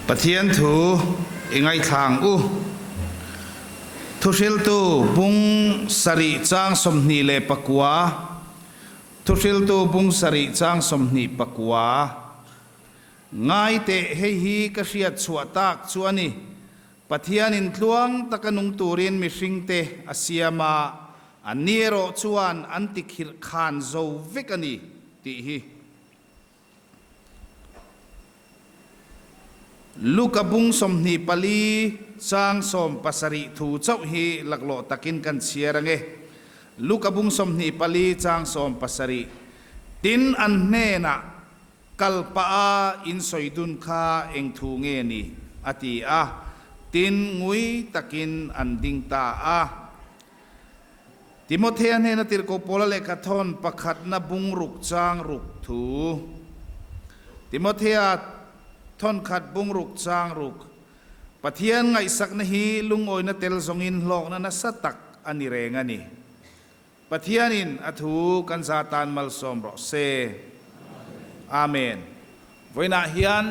Pathian thu i ngaithla ang u. Thuhriltu bung sarih chang 29 Thuhriltu bung sarih chang 29. Ngai teh hei hi ka hriat chhuah tak chu a ni. Pathianin tluang taka nung turin mihringte a siam a, anni erawh chuan an tikhirh khan zo vek a ni tih hi. Luka bung 24 chang 70 thu chauh hi laklawh takin kan chhiar ange. Luka bung 24 chang 70. Tin, an hnenah, Kal pah a in sawi dun kha eng thu nge ni? a ti a. Tin, ngui takin an ding ta a. Timothea hnena tirhkoh Paula lehkha thawn pakhatna bung ruk chang ruk thu. Timothea thawn khat bung ruk chang ruk. Pathian ngaihsakna hi lungawina tel zawngin hlawkna nasa tak a ni reng a ni. Pathianin a thu kan za tan malsawm rawh se. Amen. Vawiinah hian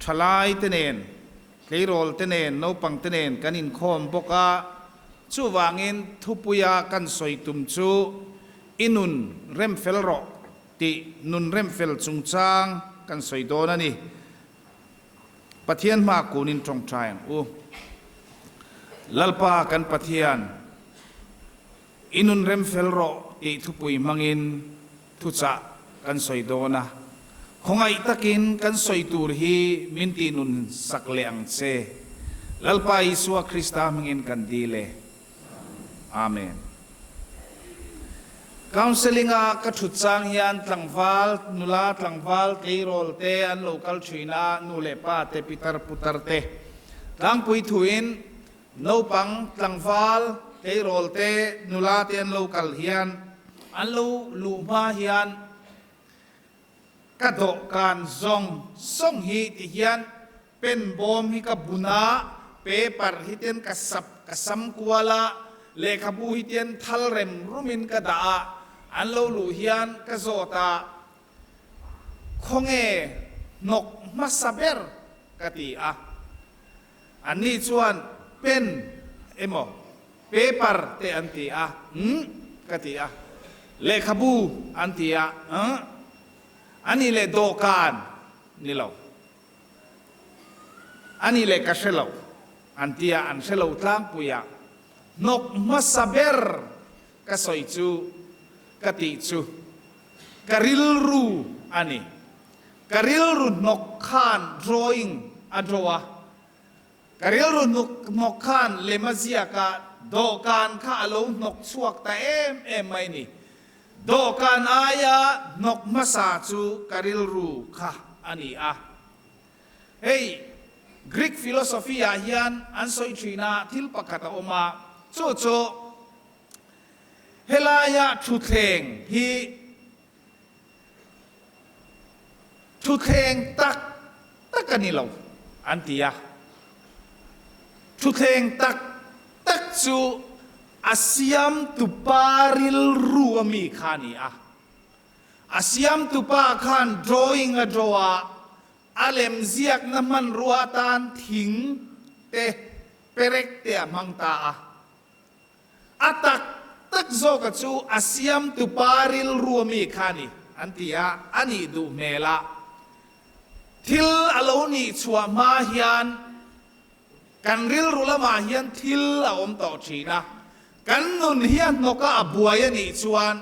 thalai te nen Tleirawl te nen, naupang te nen kan inkhawm bawk a, chuvangin thupuia kan sawi tum chu i nun rem fel rawh tih nun rem fel chungchang kan sawi dawn a ni. Pathian hma kunin tawngtai ang u. Lalpa kan Pathian, I nun rem fel rawh tih thupui hmangin thuchah kan sawi dawn a, khawngaih takin kan sawi tur hi min tih nun sak leh ang che. Lalpa Isua Krista hmingin kan dil e. Amen. Counselling a ka thut chang hian tlangval, nula tlangval, tleirawl te an lo kal thin a, nu leh pa te, pitar putar te tlangpui thuin Naupang, tlangval, tleirawl te, nula te an lo kal hian an lo luh hma hian ka dawhkan zawng zawng hi ti hian pen bawm hi ka bun a, paper hi ten ka sap ka sam kual a, lehkhabu hi ten thal rem rumin ka dah a, an lo luh hian ka zawt a, khawnge hnawk hmasa ber ka ti a. Anni chuan pen emaw paper te an ti a, umm ka ti a, lehkhabu an ti a, umm a nih leh dawhkan ni lo, a nih leh ka hre lo an ti a, an hre lo tlangpui a, hnawk hmasa ber ka sawi chu ka tih chu ka rilru a ni. Ka rilru hnawk khan drawing a draw a, ka rilru hnawk khan lem a ziak a, dawhkan kha a lo hnawk chhuak ta em em mai ni. Dawhkan aia hnawk hmasa chu ka rilru kha a ni a. Hei Greek philosophy ah hian an sawi thin a, thil pakhat a awm a, chu chu helaia thutthleng hi, Thutthleng tak tak a ni lo, an ti a. Thutthleng tak tak chu a siamtupa rilru a mi kha a ni a. A siamtupa khan drawing a draw a, a lem ziakna hmanrua atan thing te, perek te a hmang ta a. A tak tak zawka chu a siamtu pa rilru ami kha a ni, an ti a, a nih duh hmel a. Thil a lo nih chhuah hma hian kan rilru lamah hian thil a awm tawh thin a, kan nun hi a hnawka a buai a nih chuan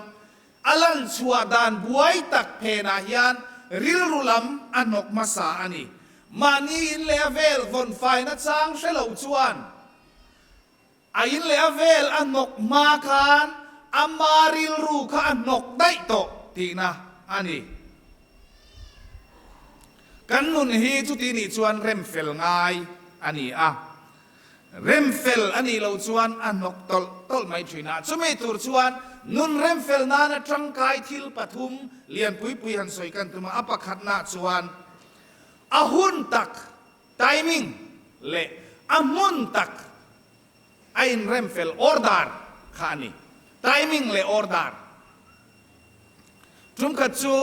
a lan chhuah dan buai tak phenah hian rilru lam a hnawk hmasa a ni. Mahni in leh a vel vawnfaina chang hre lo chuan A in leh a vel a hnawk hma khan ama rilru kha a hnawk daih tawh tihna a ni. Kan nun hi chuti nih chuan remfel ngai a ni a, remfel a nih loh chuan a hnawk tawlh tawlh mai thin a. Chumi tur chuan nun remfel nana tangkai thil pathum lianpui pui han sawi kan tum a, a pakhatnaah chuan a hun tak, Timing leh a hmun tak a inrem fel order kha a ni. Timing leh order. Tumkhat chu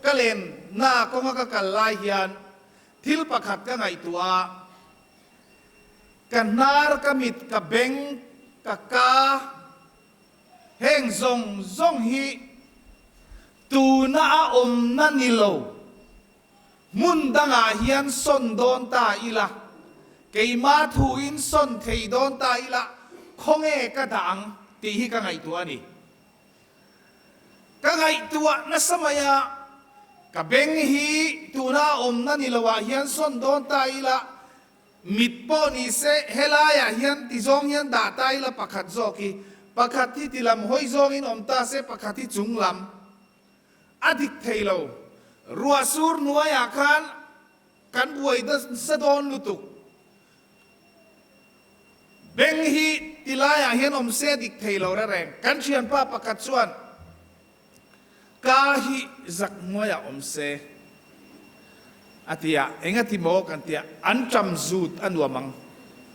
ka len na kawnga ka kal lai hian Thil pakhat ka ngaihtuah a, ka hnar, ka mit, ka beng, ka ka, heng zawng zawng hi tuna a awmna ni lo, hmun dangah hian sawn dawn ta ila, keima thuin sawn thei dawn ta ila, khawnge ka dah ang tih hi ka ngaihtuah a ni. Ka ngaihtuah nasa mai a, ka beng hi tuna a awmna ni loah hian sawn dawn ta ila, mit pawh ni se helaiah hian ti zawng hian dah ta ila pakhat zawk hi, pakhat hi ti lam hawi zawngin awm ta se pakhat hi chung lam a dik thei lo. Ruah sur hnuaiah khan kan buai nasa dawn lutuk. Beng hi ti laiah hian awm se dik thei lo re reng. Kan thianpa pakhat chuan ka hi zak hnuaiah awm se a ti a, eng a ti maw kan ti a, an ṭam zut a nuam ang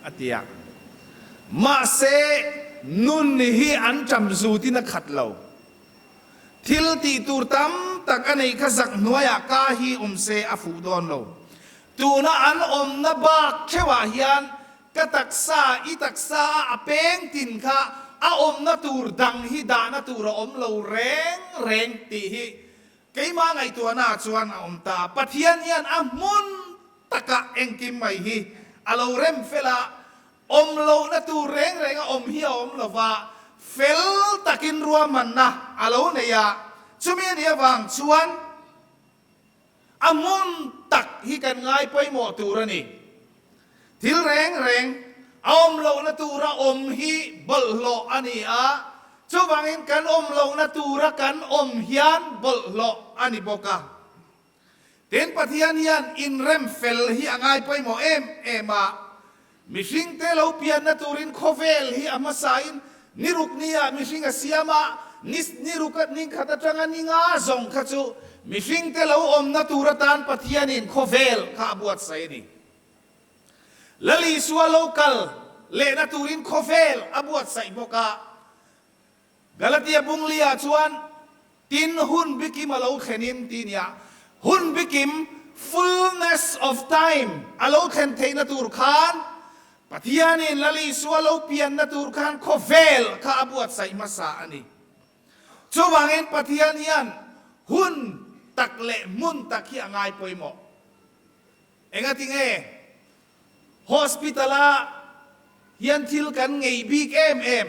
a ti a. Mahse nun hi an ṭam zutin a khat lo. Thil tih tur tam tak a neih kha zak hnuaiah ka hi awm se a fuh dawn lo. Tuna an awmna bak theuhah hian ka taksa, i taksa a a peng tin kha a awmna tur dang hi dahna tur a awm lo reng reng tih hi keimah ngaihtuahnaah chuan a awm ta. Pathian hian a hmun takah engkim mai hi a lo rem fel a, awm lohna tur reng reng a awm hi a awm lo va, fel takin ruahmanna a lo nei a, chumi a nih avang chuan, A hmun tak hi kan ngai pawimawh tur a ni. Thil reng reng a awm lohna tura awm hi bawlhhlawh a ni a, chuvangin kan awm lohna tura kan awm hian bawlhhlawh a ni bawk a. Tin, Pathian hian inrem fel hi a ngai pawimawh em em a, Mihringte lo pianna turin khawvel hi a hmasain ni ruk nia mihring a siam a, ni ni ruk ni khat atanga ni nga zawng kha chu mihringte lo awmna tur atan Pathianin khawvel kha a buatsaih a ni. Lal Isua lo kal lehna turin khawvel a buatsaih bawk a. Galatia Bunglia chuan, Tin, hun bikim a lo thlenin ti nia, hun bikim, fullness of time, a lo thlen theihna tur khan Pathianin Lal Isua lo pianna tur khan khawvel kha a buatsaih hmasa a ni. Chuvangin Pathian hian hun tak leh hmun tak hi a ngai pawimawh. Engatinge? Hospital-ah hian thil kan ngei bik em em.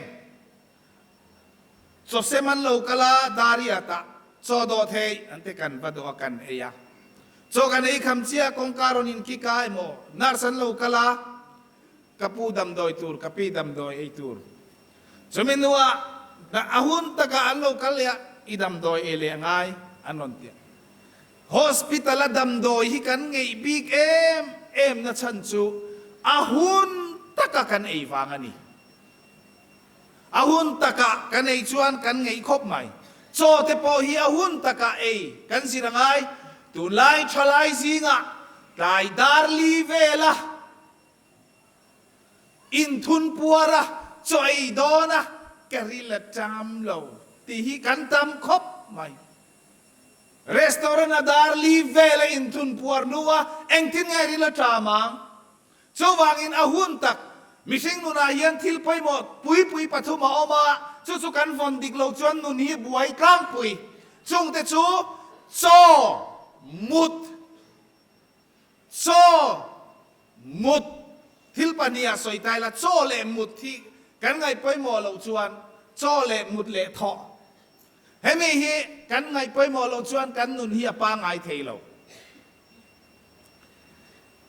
Chawsem an lo kal a, Dariat-ah chaw dawh thei an ti kan va dawh a kan ei a. Chaw kan ei kham chiah kawngka rawn in kik a emaw nurse an lo kal a, ka pu damdawi tur, ka pi damdawi ei tur. Chumi hnuah a hun takah an lo kal leh a, i damdawi ei leh a ngai an rawn ti a. Hospital a damdawi hi kan ngeih bik em em na chhan chu a hun taka kan ei vang a ni. A hun taka kan ei chuan kan ngeih khawp mai. Chaw te pawh hi a hun taka ei kan zir a ngai. Tunlai thalai zingah tlai dar li vela inthun puar a, chaw ei dawn a, ka ril a ṭam lo tih hi kan tam khawp mai. Restaurant a dar li vel a inthun puar hnu a, engtin nge ril a ṭam ang? Chuvangin a hun tak, mihring nunah hian thil pawimawh pui pui pathum a awm a, chu chu kan vawn dik lo chuan nun hi buai tlangpui. Chungte chu, chaw, mut, chaw, mut, thil pahniha sawi ta ila, chaw leh mut hi kan ngaih pawimawh loh chuan chaw leh mut leh thawh Hemi hi kan ngaih pawimawh loh chuan kan nun hi a pangngai thei lo.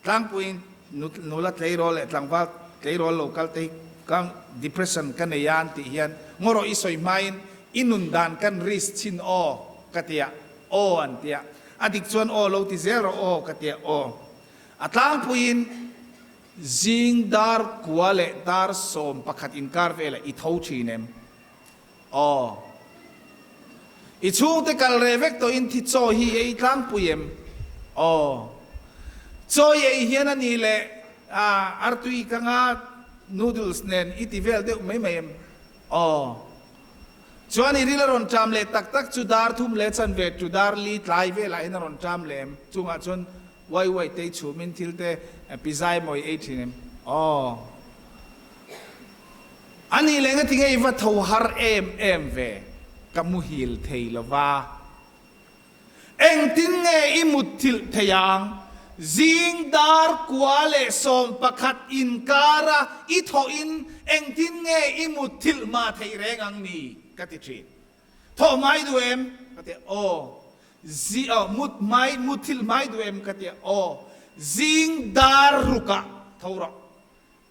Tlangpuiin nula tleirawl leh tlangval tleirawl lo kal te hi ka depression ka nei a an tih hian ngaw rawh i sawi hmain i nun dan kan risk chhin aw ka tia aw an tia a dik chuan aw lo ti zel rawh aw ka tia aw. A tlangpuiin zing dar kua leh dar 11 inkar velah i tho thin em? Aw. I chhungte kal reh vek tawhin thi chaw hi i ei tlangpui em? Aw. Chaw i ei hian a nih leh artui ka nga noodles nen i ti vel deuh mai mai em? Aw. Chuan i ril a rawn ṭam leh tak tak chu dar thum leh chanve tu dar li tlai velah hian a rawn ṭam leh em? Chungah chuan. Uai uai te i chhumin thil te pi zai maw i ei thin em? Aw. A nih leh ngatinge i va tho har em em ve? Ka muhil thei lo va. Engtin nge i mutthilh thei ang? Zing dar kua leh 11 inkara i thawhin engtin nge i mutthilh hma theih reng ang ni? Ka ti thin. Thawh hmai duh em? Ka ti a, Aw. Zi, aw, mut hmai, mutthilh hmai duh em? Ka ti a, Aw. Zing dar rukah tho rawh.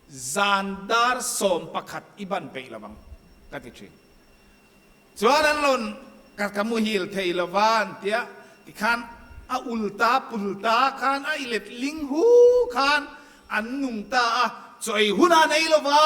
Zan dar 11 i ban peih lo ang, ka ti thin. Chuan an rawn ka ka muhil thei lo va an tia, tikhan a ul ta pul ta khan a i let ling hu khan an nung ta a, chaw ei hunah an ei lo va,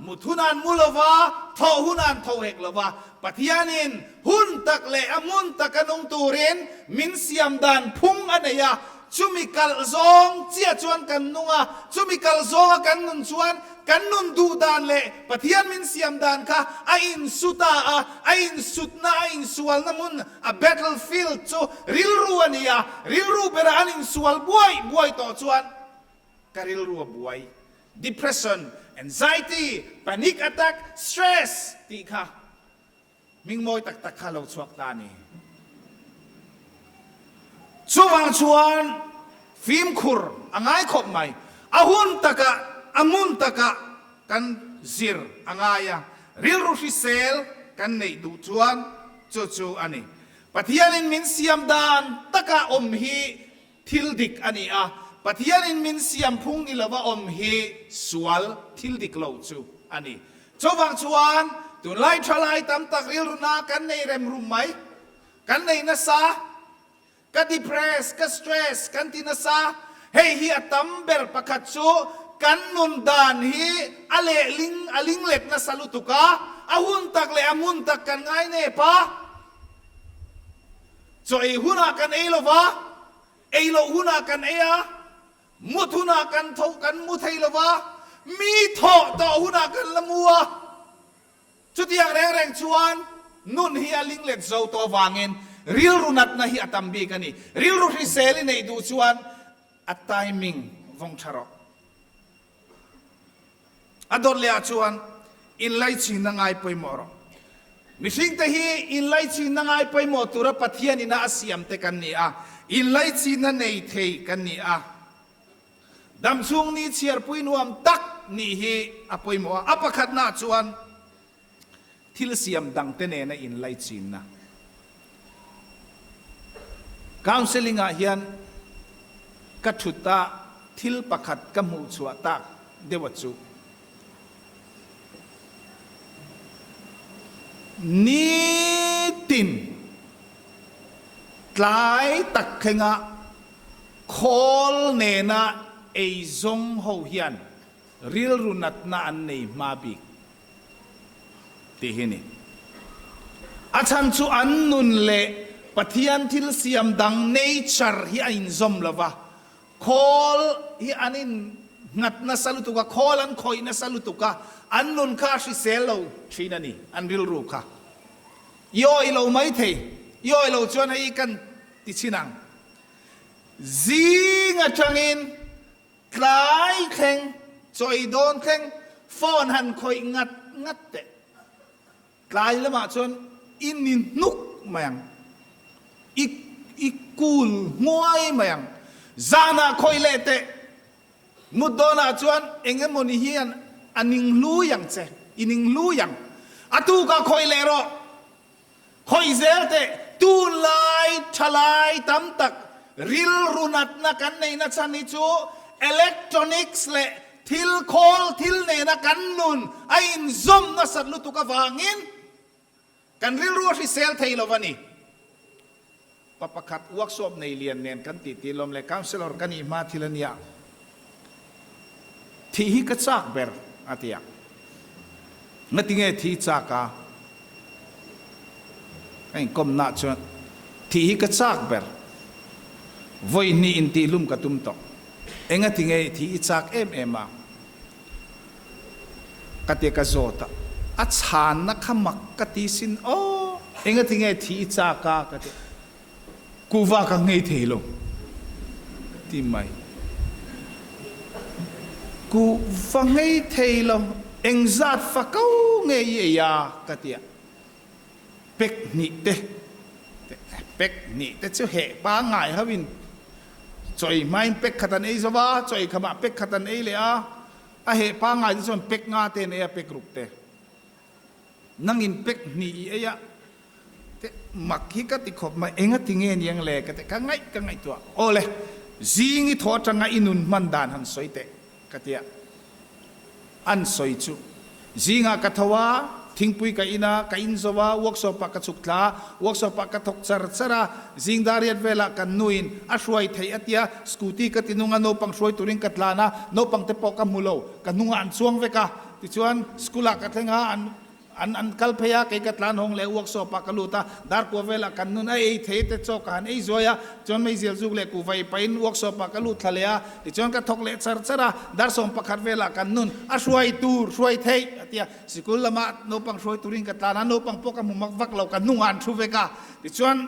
mut hunah an mu lo va, thawh hunah an tho hek lo va. Pathianin hun tak leh a hmun taka nung turin min siam dan phung a nei a, chumi kalh zawng chiah chuan kan nung a, chumi kalh zawnga kan nun chuan Kan nun duh dan leh Pathian min siam dan kha a insu ta a, a insutna, a insualna hmun, a battle field chu rilru a ni a, rilru bera an insual buai buai tawh chuan ka rilru a buai. Depression, anxiety, panic attack, stress tih kha Hming mawi tak tak kha lo chhuak ta a ni. Chuvang chuan fimkhur a ngai khawp mai. A hun takah, a hmun takah kan zir a ngai a, rilru hrisel kan neih duh chuan chu chu a ni. Pathianin min siam dan taka awm hi Thil dik a ni a, Pathianin min siam phung ni lova awm hi sual thil dik lo chu a ni. Chuvang chuan tunlai thalai tam tak rilruna kan nei rem rum mai, kan nei nasa, ka depress, ka stress kan ti nasa, hei hi a tam ber pakhat chu kan nun dan hi a lehling a linglet nasa lutuk a, a hun tak leh a hmun tak kan ngai nep a. Chaw ei hunah kan ei lo va, ei loh hunah kan ei a, mut hunah kan tho kan mu thei lo va, mi thawh tawh hunah kan la mu a. Chutiang reng reng chuan nun hi a linglet zo tawh avangin rilru natna hi a tam bik a ni. Rilru hrisel i neih duh chuan a timing vawng tha rawh. A dawt leh ah chuan inlaichinna ngai pawimawh rawh. Mihringte hi inlaichinna ngai pawimawh tura Pathian ina a siamte kan ni a, inlaichinna nei thei kan ni a. Damchhung ni chhiarpui nuam tak nih hi a pawimawh a. A pakhatnaah chuan Thil siam dangte nena inlaichinna. Counselling ah hian ka thut a thil pakhat ka hmuh chhuah tak deuh a chu. Nitin tlai tak thlenga khawl nena eizawng ho hian rilru natna an nei hma bik. Tih hi ni. A chhan chu an nun leh Pathian thil siam dang, nature, hi a inzawm lo va, khawl hi an in nghat nasa lutuk a, khawl an khawih nasa lutuk a, an nun kha a hrisel lo thin a ni, an rilru kha. I awih lo mai thei, i awih lo chuan hei kan ti chhin ang. Zing atangin Tlai thleng, chawi dawn thleng phone han khawih ngat ngat teh. Tlai lamah chuan i ni hnuk mai ang, i i kul hmuai mai ang. Zanah khawih leh teh, mut dawnah chuan eng emawni hian a ning hlui ang che, i ning hlui ang. A tukah khawih leh rawh. Khawih zel teh, tunlai thalai tam tak rilru natna kan neihna chhan hi chu electronics leh thil khawl thil nena kan nun a inzawm nasat lutuk avangin kan rilru a hrisel thei lo a ni. Pa pakhat workshop nei lian nen kan tih tih lawm le councellor ka nih hma thil a nia thih hi ka chak ber a ti a ngatinge thi chak a ka inkawmna chuan thih hi ka chak ber vawi hnih intih hlum ka tum tawh engatinge thih i chak em em a Ka ti ka zawt a, a chhanna kha mak ka ti sin aw, engatinge thi i chak a ka ti, kuva ka nghei thei lo. ti mai. Kuhva nghei thei lo, engzat fa ko nge i ei a? ka ti a. Pek hnih te, pek hnih te chu heh pangngai ho in chawi hmain pek khat an ei zo va, chawi khamah pek khat an ei leh a, a heh pangngai te chuan pek nga te an ei a, pek ruk te. Nangin pek hnih i ei a, te mak hi ka ti khawp mai, enga ti nge niang le ka ti, ka ngaih ka ngaihtuah, aw le, zing i thaw atanga i nun hman dan han sawi teh ka ti a, an sawi chu zingah ka tho a, thingpui ka in a, ka in zo a, workshop ah ka chhuk thla a, workshop ah ka thawk char char a, zing dar riat velah kan nuin a hruai theih a tia, scooty ka ti nung a, naupang hruai turin ka tlan a, naupang te pawh ka hmu lo, ka hnungah an chuang vek a, tichuan school ah ka thleng a, an. An an kal phei a, kei ka tlan hawng leh workshop ah ka lut a, darkua velah kan nun a ei thei te chaw ka han ei zuai a, chuan meizial zuk leh kuhva i pahin workshop ah ka lut thla leh a, tichuan ka thawk leh char char a, dar 11 velah kan nun a hruai tur hruai theih a ti a, sikul lamah naupang hruai turin ka tlan a, naupang pawh ka hmu mak vak lo, ka hnungah an thu vek a, tichuan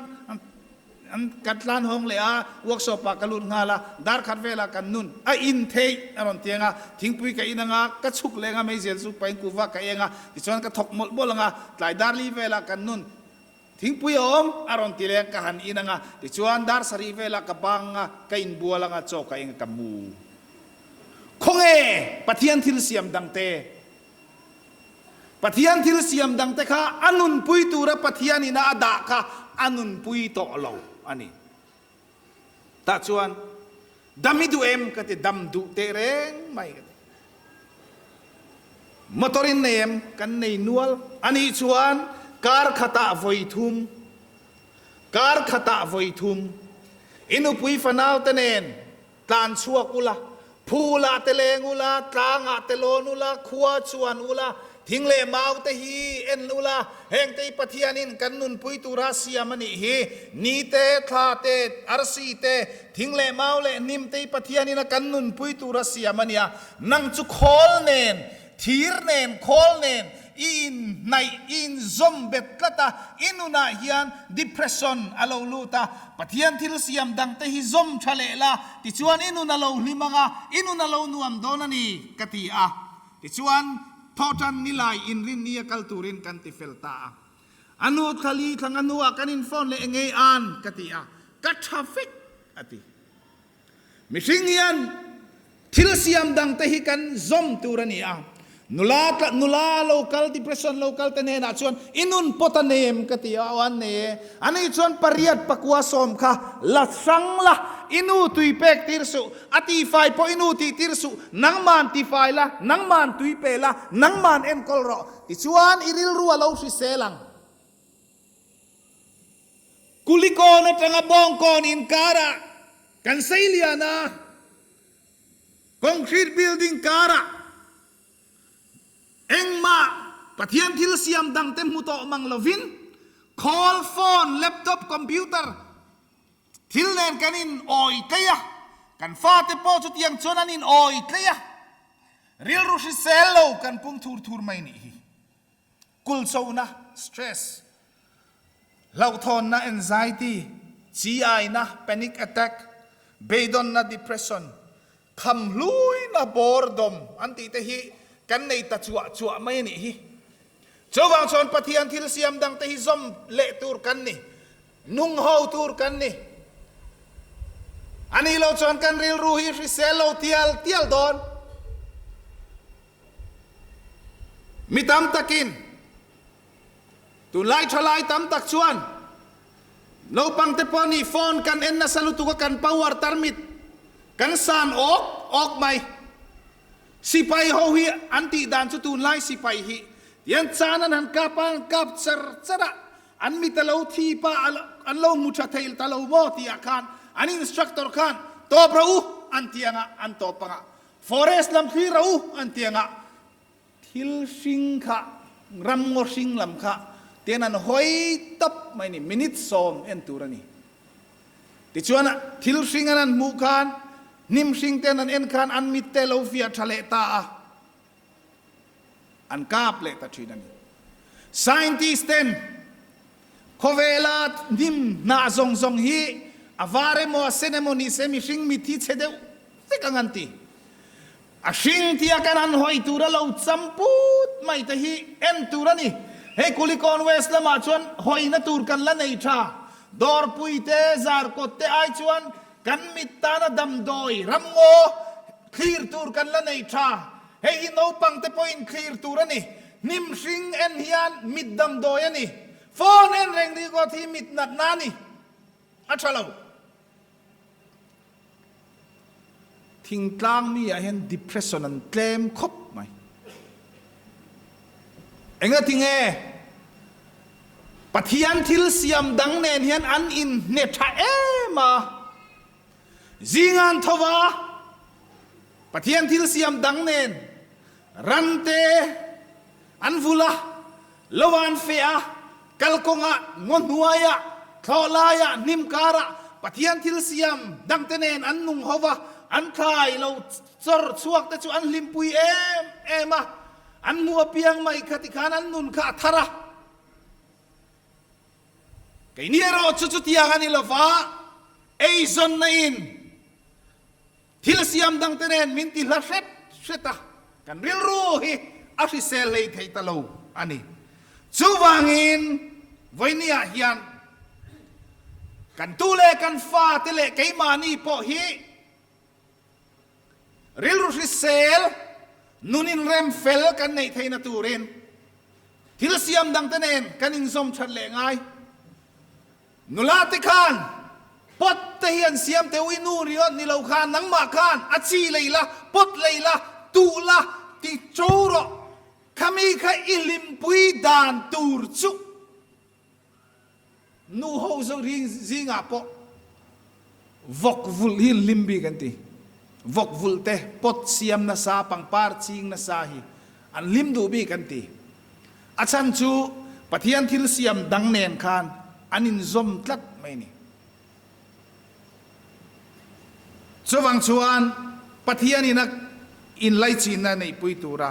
An ka tlan hawng leh a, workshop ah ka lut nghal a, dar khat velah kan nun a in theih a rawn ti ang a, thingpui ka in ang a, ka chhuk leng a, meizial chu pain kuhva ka eng a, tichuan ka thawk mawlh mawlh ang a, tlai dar li velah kan nun thingpui a awm a rawn ti leng ka han in ang a, tichuan dar sarih velah ka bang a, ka inbual ang a, chaw ka eng a, ka mu. Khawnge Pathian thil siam dangte? Pathian thil siam dangte kha a nunpui tura Pathian ina a dah kha a nunpui tawh lo a ni. Tah chuan, Dam i duh em? ka ti, Dam duh teh reng mai ka ti. Motor in nei em? Kan nei nual. Anih chuan kar khatah vawi thum, kar khatah vawi thum i nupui fanaute nen Tlan chhuak ula, phulah te leng ula, tlangah te lawn ula, khua chuan ula, thing leh mau te hi en ula, heng te hi Pathianin kan nunpui tura siam a nih hi. Ni te, thla te, arsi te, thing leh mau leh hnim te hi Pathianin a kan nunpui tura siam a nia. Nang chu khawl nen, thir nen, khawl nen i inhnaih, i inzawm bet tlat a, i nunah hian depression a lo lut a, Pathian thil siam dangte hi zawm tha leh la, tichuan i nun a lo hlim ang a, i nun a lo nuam dawn a ni, ka ti a. Tichuan, thawhtan ni lai inrinni a kal turin kan ti fel ta a. A nu thla li thlang a hnuah kan in phone leh engei an, ka ti a, ka tha vek, a ti. Mihring hian thil siam dangte hi kan zawm tur a ni a. Nula tla nula lo kal depression lo kal te hnenah chuan i nun pawt a nem ka ti a, aw an nei e. Ani chuan pariat pakua sawm kha la hrang la, i nu tui pek tir suh, a tifai pawh i nu tih tir suh, nangman tifai la, nangman tui pe la, nangman enkawl rawh. Tichuan i rilru a lo hrisel ang. Kulikawn atanga Bawngkawn inkarah kan sei lian a, concrete building karah engmah Pathian thil siam dangte hmu tawh mang lovin khawl, phone, laptop, computer thil nen kan in awi tlei a, kan fate pawh chutiang chuan an in awi tlei a, rilru hrisel lo kan pung thur thur mai nih hi. Kulchona, stress, hlauhthawnna, anxiety, chi-aina, panic attack, beidawnna, depression, kham hluina, boredom an tih te hi kan nei ta chuah chuah mai a nih hi. Chuvang chuan Pathian thil siam dang te hi zawm leh tur kan ni, nung ho tur kan ni. A nih loh chuan kan rilru hi hrisel lo tial tial dawn. Mi tam takin, tunlai thalai tam tak chuan naupangte pawh nih phone kan en nasa lutuk a kan power tarmit kan san awk awk mai. Sipai ho hi an tih dan chu tunlai sipai hi tian chan an han kap a, an kap char char a, an mit a lo thi pa an lo hmu tha thei ta lo maw tih ah khan an instructor khan tawp rawh u an ti ang a, an tawp ang a. Forest lam thli ro an ti anga thil hring kha ram ngaw hring lam kha tian an hawi tawp mai ni minute 10 en tur a ni. Tichuan thil hring an an hmuh khan hnim hring ten an en khan an mit te lo fiah tha leh ta a, an kap leh ta thin a ni. Scientist ten khawvela hnim hnah zawng zawng hi A var emaw a sen emaw ni se mihring mit hi chhe deuh vek ang an ti. A hring tia kan han hawi tura lo cham put mai te hi en tur a ni. Hei Kulikawn West lamah chuan hawina tur kan la nei tha. Dawrpui te, Zarkawt te ai chuan kan mit tana damdawi, ramngaw, thlir tur kan la nei tha. Hei hi naupang te pawhin thlir tur a ni. Hnim hring en hian mit damdawi a ni. Phone en reng rikawt hi mit natna a ni. A tha lo. Thingtlang mi ah hian depression an tlem khawp mai. Engati nge Pathian thil siam dang nen hian an inhne tha em a? Zinga an tho va, Pathian thil siam dang nen ran te an vul a, Lo an feh a, kalkawngah, ngaw hnuaiah, thlawh laiah, hnim karah Pathian thil siam dangte nen an nung ho va, an thlai lo chawr chhuak te chu an hlimpui em em a, an hmu apiang mai kha tikhan an nun kha a thar a. Keini erawh chu chutiang a ni lova, eizawnna in Thil siam dangte nen min ti hla hret hret a, kan rilru hi a hrisel hlei thei ta lo a ni. Chuvangin vawinia hian kan tu leh kan fate leh keimahni pawh hi rilru hrisel nun inrem fel kan neih theihna turin thil siam dangte nen kan inzawm that leh ngai. Nula te khan pot te hi an siam teh u, i nu ringawt ni lo khan nangmah khan a chi lei la, pot lei la, tuh la, ti cho rawh. Khami kha i hlimpui dan tur chu nu ho zo ring zingah pawh vawk vulh hi hlim bik an ti. Vawk vulh te, pot siam nasa, pangpar ching nasa hi an hlim duh bik an ti. A chhan chu Pathian thil siam dang nen khan an inzawm tlat mai a ni. Chuvang chuan Pathianin a inlaichinna neihpui tura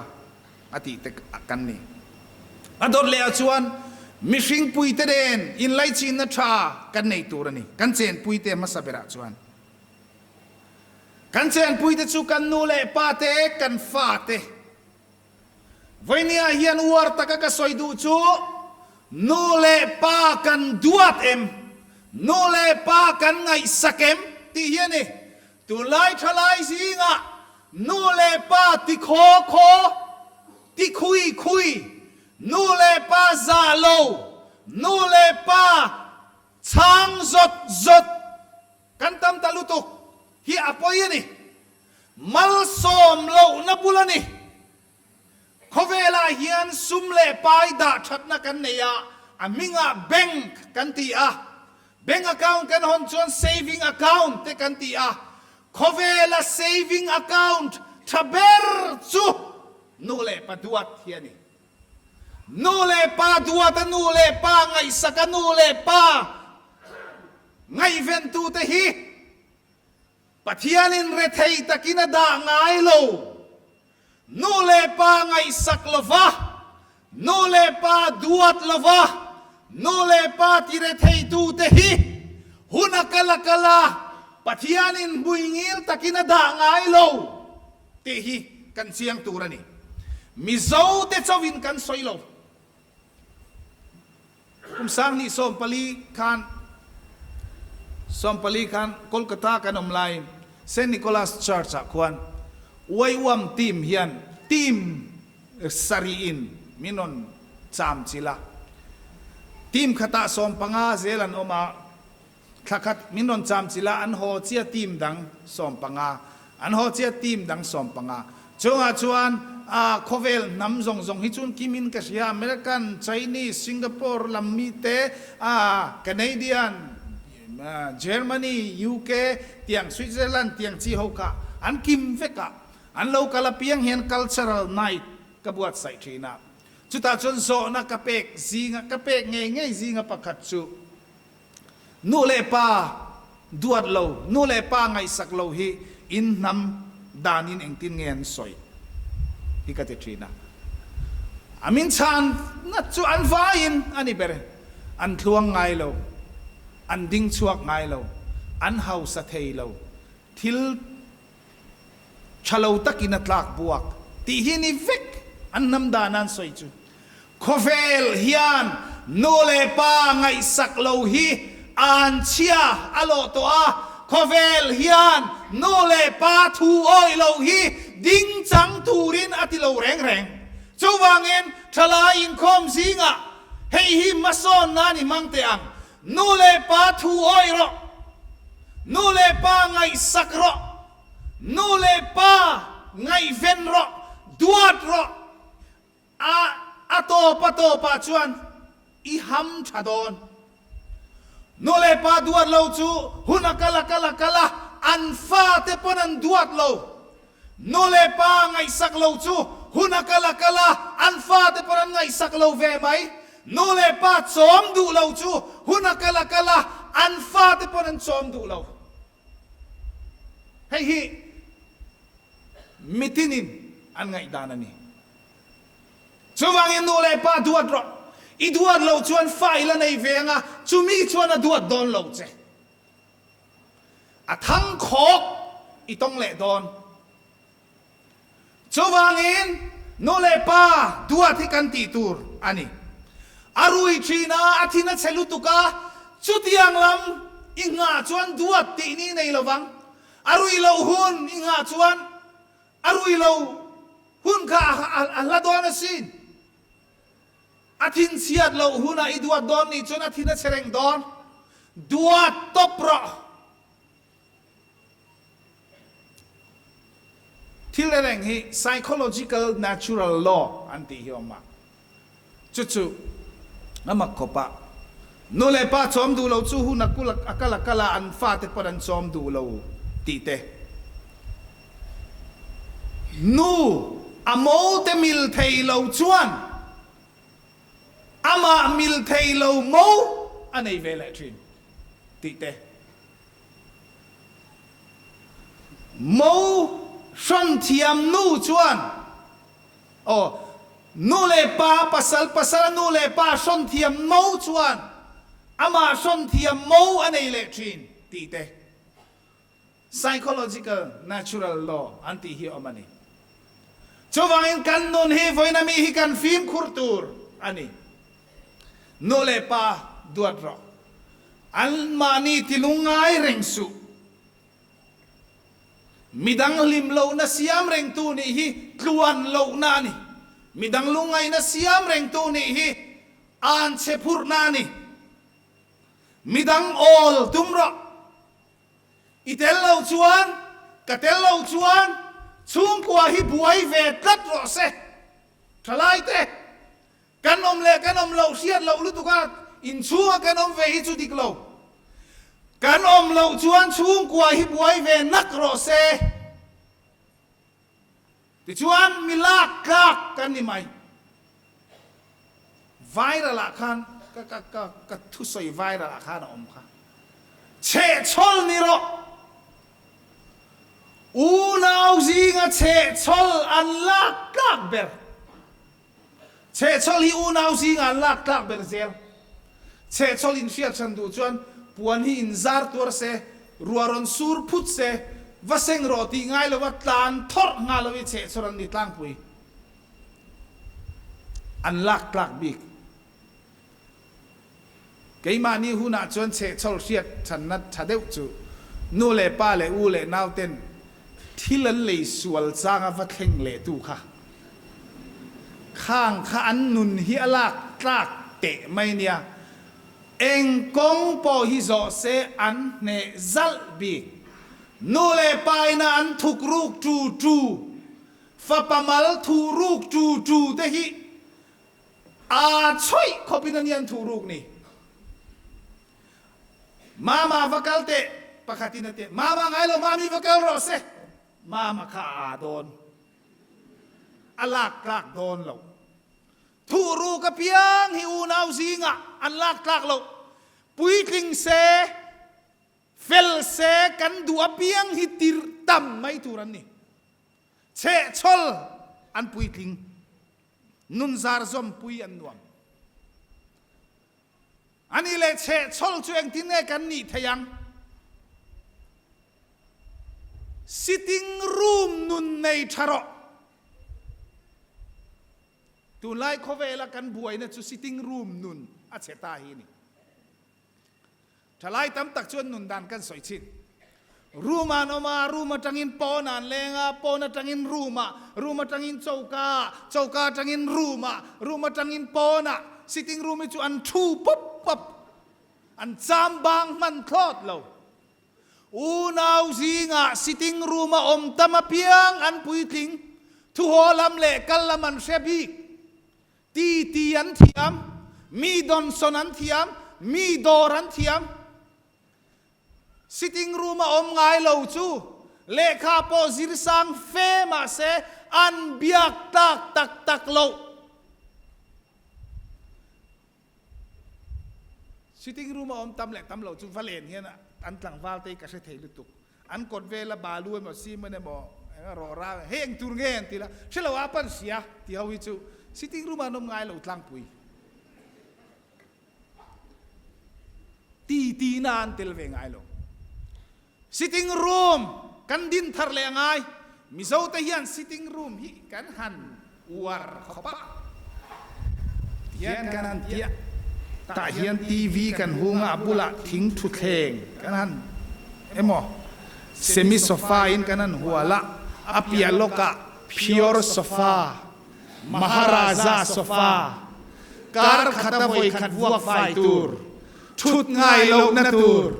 a tih te kan ni. A dawt lehah chuan mihring puite nen inlaichinna tha kan nei tur a ni, kan chenpuite hmasa berah chuan. Kan chenpuite chu kan nu leh pa te, kan fa te, Vawinia hian uar taka ka sawi duh chu nu leh pa kan duat em, nu leh pa kan ngaihsak em tih hi a ni. Tunlai thalai zingah nu leh pa ti khaw khaw, ti khui khui, nu leh pa zah lo, nu leh pa chhang zawt zawt kan tam ta lutuk hi a pawi a ni. Malsawm lohna bul a ni. Khawvelah hian sum leh pai dah thatna kan nei a, a hmingah bank kan ti a. Bank account kan hawn chuan saving account te kan ti a. Khawvela saving account tha ber chu nu leh pa duat hi a ni. Nu leh pa duat a, nu leh pa ngaihsak a, nu leh pa ngaihventute hi Pathianin rethei takin a dah ngai lo. Nu leh pa ngaihsak lova, nu leh pa duat lova, nu leh pa ti retheitute hi hun a kal a kal a, Pathianin hmuingil takin a dah ngai lo tih hi kan chiang tur a ni. Mizote chauhin kan sawi lo. Kum 2014 khan 14 khan Kolkata kan awm laiin Saint Nicholas Church ah khuan Uaiuam team hian team sarihin min rawn cham chilh a. Team khatah 15 zel an awm a. Thla khat min rawn cham chilh a, an haw chiah team dang 15, an haw chiah team dang 15. Chungah chuan a khawvel hnam zawng zawng hi chuan kimin ka hria, American, Chinese, Singapore lam mi te, a Canadian, Germany, UK tiang Switzerland tiang chi ho kha an kim vek a, an lo kal apiang hian cultural night ka buatsaih thin a. Chutah chuan zawhna ka pek zinga ka pek ngei ngei zinga pakhat chu, Nu leh pa duat lo, nu leh pa ngaihsak lo hi in hnam danin engtin nge an sawi hi ka ti thin a. A min chhan ngat chu an vaiin a ni ber e. An tluang ngai lo, an ding chhuak ngai lo. an hausa thei lo. Thil tha lo takin a tlak buak tih hi ni vek an hnam dan an sawi chu. Khawvel hian nu leh pa ngaihsak lo hi an chhia a lawh tawh a, khawvel hian nu leh pa thu awih lo hi ding chang turin a ti lo reng reng. Chuvangin thalai inkhawm zingah hei hi hmasawn nan i hmang teh ang. Nu leh pa thu awih rawh. Nu leh pa ngaihsak rawh. Nu leh pa ngaihven rawh, duat rawh. A a tawp a tawpah chuan i ham tha dawn. Nu leh pa duat lo chu hun a kal a kal a kal a, an fate pawn an duat lo. Nu leh pa ngaihsak lo chu hun a kal a kal a, an fate pawn an ngaihsak lo ve mai. Nu leh pa chawm duh lo chu hun a kal a kal a, an fate pawn an chawm duh lo. Hei hi mitinin an ngaihdan a ni. Chuvangin nu leh pa duat rawh. I duat loh chuan fa i la nei ve anga, chumi chuan a duat dawn lo che. A thang khawk i tawng leh dawn. Chuvangin nu leh pa duat hi kan tih tur a ni. A rui thin a, a thin a chhe lutuk a, chutiang lam i nghah chuan duat tih ni nei lovang. A rui loh hun i nghah chuan a rui lo hun kha a hla dawn asin. A thin chhiat loh hunah i duat dawn nih chuan a thin a chhe reng dawn. Duat tawp rawh. Thil reng hi psychological natural law an tih hi awm a. Chu chu a mak khawp a. Nu leh pa chawm duh lo chu hun a kul a kal a kal a an fate pawn an chawm duh lo tih te. Nu a mo te mil thei lo chuan amah mil thei lo mo a nei ve leh thin tih te. Mo hran thiam nu chuan aw nu leh pa pasal pasal a nu leh pa hran thiam mo chuan amah hran thiam mo a nei leh thin tih te. Psychological natural law an tih hi a awm a ni. Chuvangin kan nun hi vawiina mi hi kan fimkhur tur a ni. Nu leh pa duat rawh. Anmahni ti lungngai reng suh. Midang hlim lohna siam rengtu nih hi tluan lohna a ni. Midang lungngaihna siam rengtu nih hi anchhe phurhna a ni. Midang awl tum rawh. I tel lo chuan, ka tel lo chuan chhungkua hi buai ve tlat rawh se. Thalai te, kan awm leh kan awm loh hriat loh lutuk a, inchhunga kan awm ve hi chu dik lo. Kan awm loh chuan chhungkua hi buai ve nak rawh se. Tichuan mi lak tlak kan ni mai. Viral ah khan ka ka ka ka thusawi viral ah khan a awm kha. Chhehchhawl ni rawh. Unau zinga chhehchhawl an lak tlak ber. Chhehchhawl hi unau zingah an lak tlak ber zel. Chhehchhawl in hriat chhan duh chuan puan hi in zar tuar se, ruah rawn sur phut se, va seng rawh tih ngai lova tlan thawrh nghal lo hi chhehchhawl an ni tlangpui. An lak tlak bik. Keimahni hunah chuan chhehchhawl hriat chhanna tha deuh chu nu leh pa leh u leh nauten thil an lei sual changa va thleng leh tu kha khang kha an nun hi a lak tlak teh mai nia. Eng kawng pawh hi zawh se an hneh zalh bik. Nu leh pa ina an thuk ruk tu tu, fapa mal thuh ruk tu tu te hi Aa chhuih khawpin a nian thu ruk ni. Mama va kal teh, pakhatin a ti. Mama ngai lo, mami va kal rawh se. Mama kha a aa dawn. A lak tlak dawn lo. Thuh ruk apiang hi unau zingah an lak tlak lo. Puitling se, fel se kan duh apiang hi tirh tam mai tur an ni. Chhehchhawl an puitling. Nun zar zawmpui an nuam. A nih leh chhehchhawl chu engtin nge kan nih theih ang? Sitting room nun nei tha rawh. Tunlai khawvela kan buaina chu sitting room nun a chhe ta hi a ni. Thalai tam tak chuan nun dan kan sawi chin. Room ah an awm a, room atangin pawn ah an leng a, pawn atangin room ah, room atangin choka ah, choka atangin room ah, room atangin pawn ah, sitting room hi chu an thu pawp pawp, an cham bang hman thlawt lo. Unau zingah sitting room a awm tam apiang an puitling, thuhaw lam leh kal lam an hre bik. Ti ti an thiam, mi dawnsawn an thiam, mi dawr an thiam. Sitting room a awm ngai lo chu lehkha pawh zir sang fe mahse an biak tlak tak tak loh. Sitting room a awm tam leh tam lo chu va len hian an tlangval te hi ka hre thei lutuk. An kawt vela balu emaw cement emaw eng a rawh rang hei eng tur nge an ti la hre lo a pan sia ti ho hi chu sitting room ah an awm ngai lo tlangpui. Ti ti na an tel ve ngai lo. Sitting room kan din thar leh a ngai. Mizo te hian sitting room hi kan han uar khawp a. Tihian kan han tia. Tah hian TV kan hung a, a bulah thing thutthleng kan han emaw semi sofa in kan han hual a, a piah lawkah pure sofa, Maharaja sofa, kar khata vawi khat vuak fai tur, thut ngai lohna tur,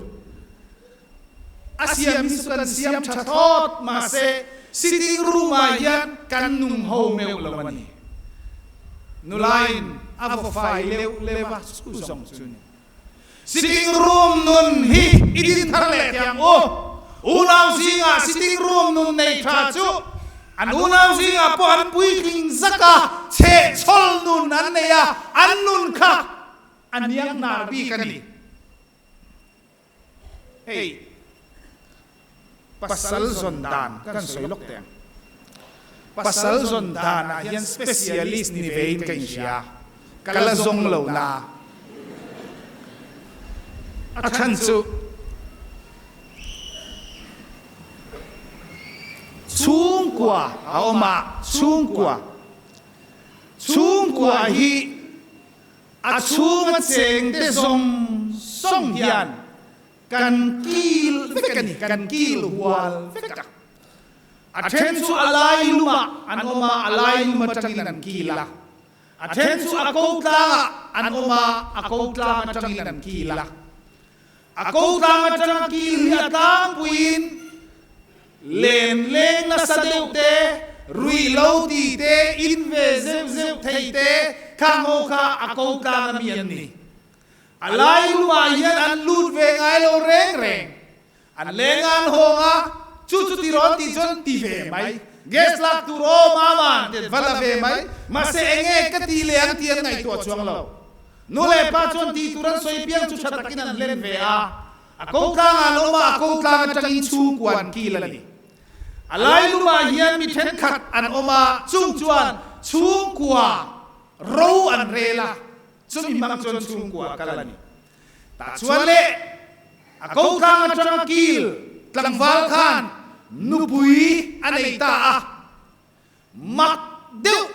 A siam hi chu kan siam tha thlawt mahse sitting room ah hian kan nung ho meuh lo a ni. Nulain a vaw fai leuh leuh a chu zawng chu ni. Sitting room nun hi i din thar leh thiang u. Unau zingah sitting room nun nei tha chu an unau zingah pawh an puitling zak a, chhehchhawl nun an nei a, an nun kha a niang hnar bik a ni. Hei, pasal zawn dan kan sawi lawk teh ang. Pasal zawn danah hian specialist ni vein ka inhria, ka la zawng lo na. A chhan chu chhungkua a awm a, chhungkua, chhungkua hi A chhunga chengte zawng zawng hian kan kil vek a ni, kan kil hual vek a. A then chu a lai lumah an awm a, a lai lum atangin an kil a. A then chu a ko tlangah an awm a, a ko tlang atangin an kil a. A ko tlang atanga kil hi a tlangpuiin Len leng nasa deuh te, ruih lo ti te, in ve zeuh zeuh thei te, khang ho kha a ko tlang a mi an ni. A lai lumah hian an lut ve ngai lo reng reng. An leng a an hawng a, chu chu ti rawn tih chuan ti ve mai. Gas lak tur aw mama an ti va la ve mai. Mahse enge ka ti leh ang tih an ngaihtuah chuang lo. Nu leh pa chuan tih tur an sawi piang chu tha takin an hlen ve a. A ko tlang ah an awm a, a ko tlang atangin chhungkua an kil a ni. A lai lumah hian mi thenkhat an awm a, chung chuan chhungkua ro an rel a, chumi hmang chuan chhungkua a kal a ni. Tah chuan le, a ko tlang atanga kil tlangval khan nupui a nei ta a, mak deuh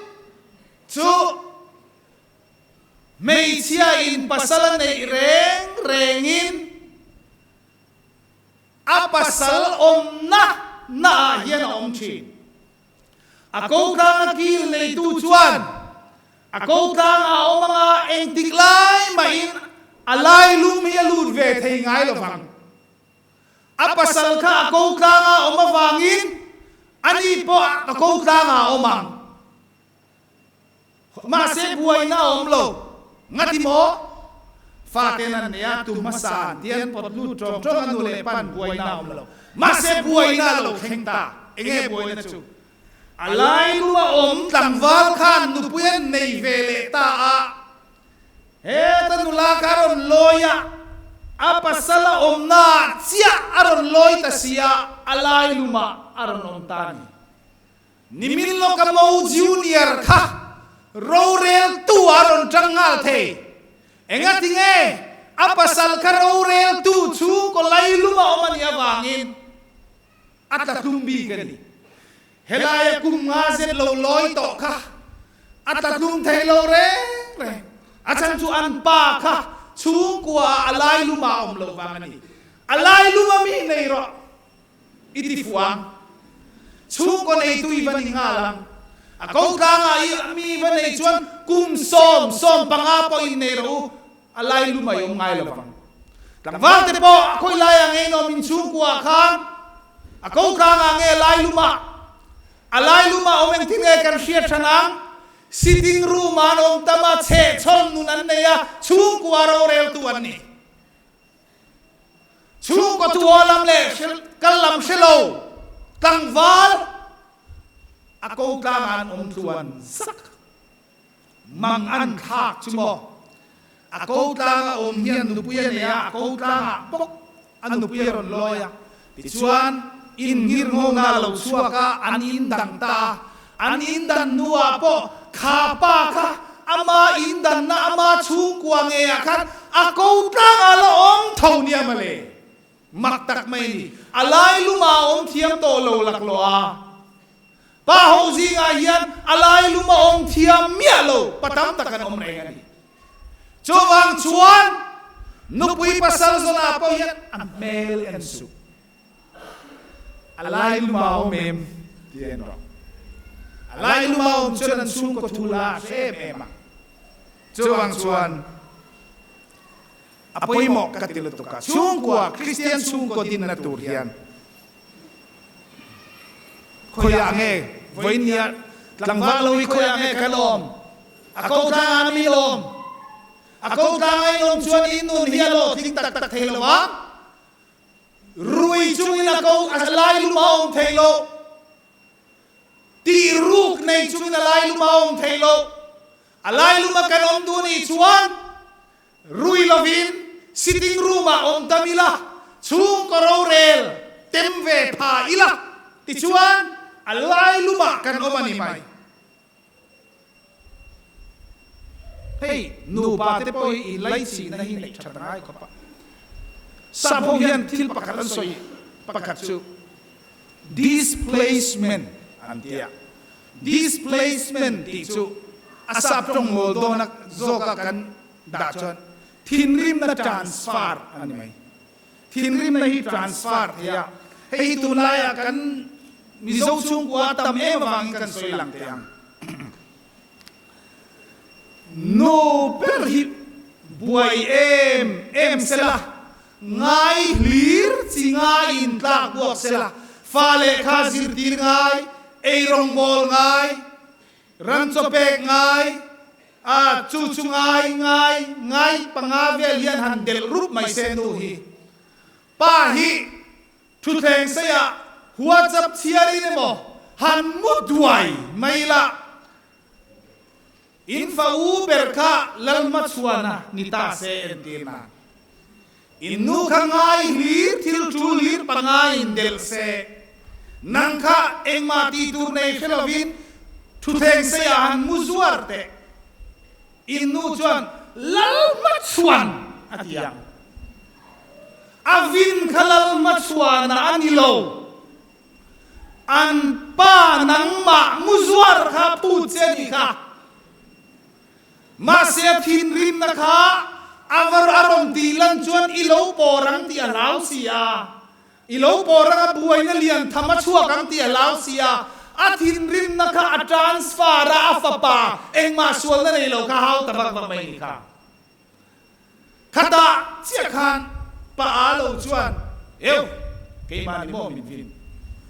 chu Hmeichhia in pasal a neih reng rengin a pasal awmna naah hian a awm thin. A ko tlanga kil neitu chuan a ko tlanga a awm anga engtik lai mahin a lailum hi a lut ve thei ngai lovang. A pasal kha a ko tlanga a awm avangin ani pawh a ko tlanga a awm ang. Mahse buaina a awm lo. Ngati maw? Faten an nei a, tu hmasa an ti an pawt lut tawng tawng a nu leh pan buaina a awm lo. Mahse buaina a lo thleng ta. Enge buaina chu? A lai lu a awm tlangval khan nupui an nei ve leh ta a, heta nula kha a rawn lawi a, a pasal a awmna ah chiah a rawn lawi ta si a, a lai lumah a rawn awm ta a ni. Nimin lawka Mo Junior kha roreltu a rawn tang nghal thei. Engatinge a pasal kha roreltu chhungkaw lailum a awm a nih avangin A tla tlum bik a ni. Helaia kum nga zet lo lawi tawh kha a tla tlum thei lo reng reng. A chhan chu an pa kha chhungkua ah a lailum ah a awm lo vang a ni. A lailum a mi nei rawh i ti fuh ang. Chhungkaw neitu i va ni nghal ang. A ko tlangah i mi va nei chuan kum 10, 15 pawh in nei rawh u, a lailum a i awm ngai lo vang. Tlangval te pawh a khawi laiah nge in awm inchhungkua ah khan a ko tlangah nge lailum ah a lailum ah awm engtin nge kan hriat hran ang? Sitting room ah an awm tam a, chhehchhawn nun an nei a, chhungkua roreltu an ni. Chhungkaw thu haw lam leh kal lam hre lo tlangval a ko tlangah an awm tluan zak. Mang an thlak chu maw? A ko tlanga awm hian nupui a nei a, a ko tlangah bawk a nupui a rawn lawi a. Tichuan, inngir nghawngna a lo chhuak a, an indang ta a. An indan hnuah pawh kha pa kha ama indanna ama chhungkua ngeiah khan a ko tlangah la awm tho nia mawle. Mak tak mai a ni. A lai lumah a awm thiam tawh lo laklawh a. Pa ho zingah hian a lai lum a awm thiam miah lo pa tam tak an awm reng a ni. Chuvang chuan nupui pasal zawnah pawh hian a hmel en suh. A lai lum a awm em tih en rawh. A lai lum a awm chuan an chhungkaw thu la a hre em em a. Chuvang chuan a pawimawh ka ti lutuk a, chhungkua Kristian chhungkaw dinna tur hian Khawiah nge vawinia tlangval lo hi khawiah nge kan awm? A ko tlangah an min awm. A ko tlangah in awm chuan in nun hi a hlawhtling tak tak thei lo a. Rui chungin a ko a lai lum a awm thei lo. Tih ruk nei chungin a lai lum a awm thei lo. A lai luma kan awm duh nih chuan Rui lovin sitting room ah awm tam ila, chhungkaw rorel tem ve pha ila tichuan a lai lumah kan awm a ni mai. Hei nupa te pawh hi inlaichihna hi neih that a ngai khawp a. Sap ho hian thil pakhat an sawi pakhat chu displacement an ti a. Displacement tih chu a sap tawng mawl dawna zawka kan dah chuan thinrimna transfer a ni mai. Thinrimna hi transfer thei a, hei hi tunlaiah kan Mizo chhungkua a tam em avangin kan sawi lang teh ang. Nu ber hi buai em em sela, ngai hlir chi ngaiin tlak buak sela, fa lehkha zirtir ngai, eirawngbawl ngai, ran chaw pek ngai, a chu chu ngai ngai ngai panga vel hian han delh rup mai se nu hi. Pa hi Thutthleng seiah WhatsApp chhiarin emaw han mu duai mai la, in fa u ber kha Lalhmachhuana ni ta se entirna. In nu kha ngai hlir thil tul hlir pangaiin delh se, nang kha engmah tih tur nei hre lovin thutthleng seiah han mu zuar teh. In nu chuan Lalhmachhuan a ti ang. A vin kha Lalhmachhuana a ni lo. An pa nangmah muzuar kha phut che a nih kha. Mahse a thinrimna kha a var a rawn tih lan chuan i lo pawr ang tih a hlau si a. I lo pawr anga buaina lian tham a chhuak ang tih a hlau si a, a thinrimna kha a transfer a, a fapa engmah sualna nei lo kha hau ta vak vak mai ni kha. Khatah chiah khan pa a lo chuan, Eu, keimah ni maw min vin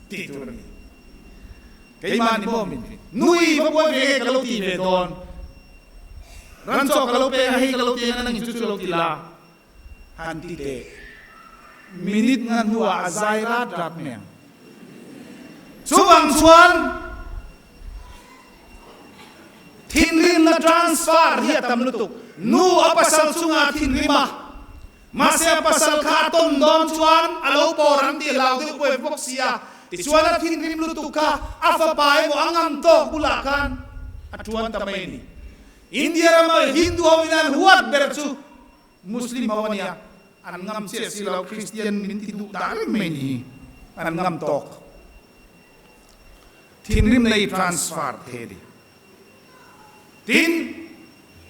tih tur a ni. Keimah ni maw min vin. Nui va buai ve nge ka lo ti ve dawn. Ran chaw ka lo peng a, hei ka lo ti ang a, nangin chu chu lo ti la. Han ti teh. Minute nga hnuah a zai rat rat mai ang. Chuvang chuan thinrimna transfer hi a tam lutuk. Nu a pasal chungah a thinrim a, mahse a pasal kha a tawn dawn chuan a lo pawr ang tih a hlau deuh buai bawk si a. Tichuan a thinrim lutuk kha a fapa emaw a ngam tawk bulah khan a tuan ta mai a ni. India rama Hindu ho in an huat ber chu Muslim ho ania, an ngam chiah si lo, Christian min ti duh dah reng mai ni hi, an ngam tawk. Thinrimna i transfer thei a ni. Tin,